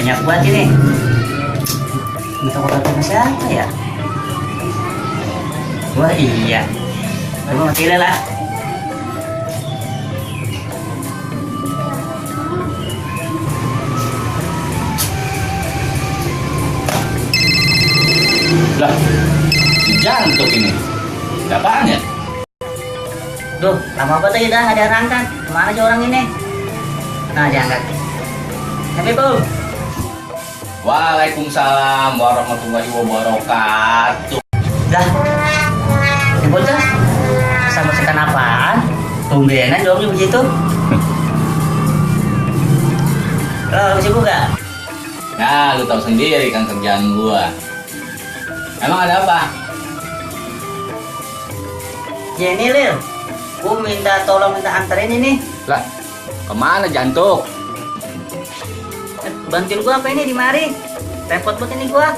banyak buat ini. Minta kotak sama siapa ya? Wah iya. Coba mati lah. Lah, si Jantuk ini. Ada apaan ya? Duh, lama banget aja dah ada yang angkat. Kemana sih orang ini? Nah, diangkat. Assalamualaikum. Waalaikumsalam warahmatullahi wabarakatuh. Dah, ini bocah sama sekan apaan? Tumbenan jawabnya begitu. Lo sibuk gak? Nah, lu tahu sendiri kan kerjaan gua. Emang ada apa? Ya ini Lil, gua minta anterin ini. Lah, kemana Jantuk? Bantuin gua apa ini di mari? Repot banget ini gua.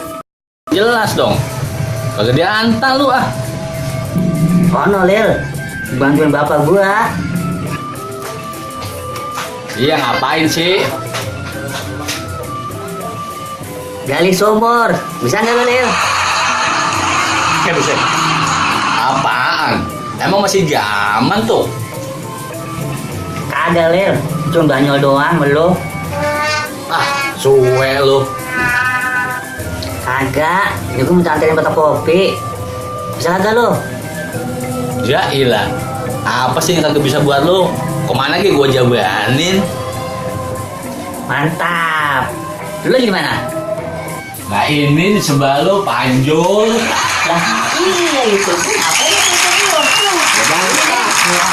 Jelas dong. Kagak diantar lu ah. Kono Lil, bantuin bapak gua. Iya ngapain sih? Gali sumur, bisa nggak lo Lil? Bisa. Apaan? Emang masih zaman tuh? Kagak Lil, cuma banyol doang melu. Ah, suwe lu. Kagak, ya gua minta anterin kotak kopi. Bisa kagak lo? Ya ilah. Apa sih yang kagak bisa buat lu? Kemana lagi gua jabanin? Mantap. Dulu gimana? Nah ini di sebelah lu panjul. Lah iya itu. Apa itu? Ya,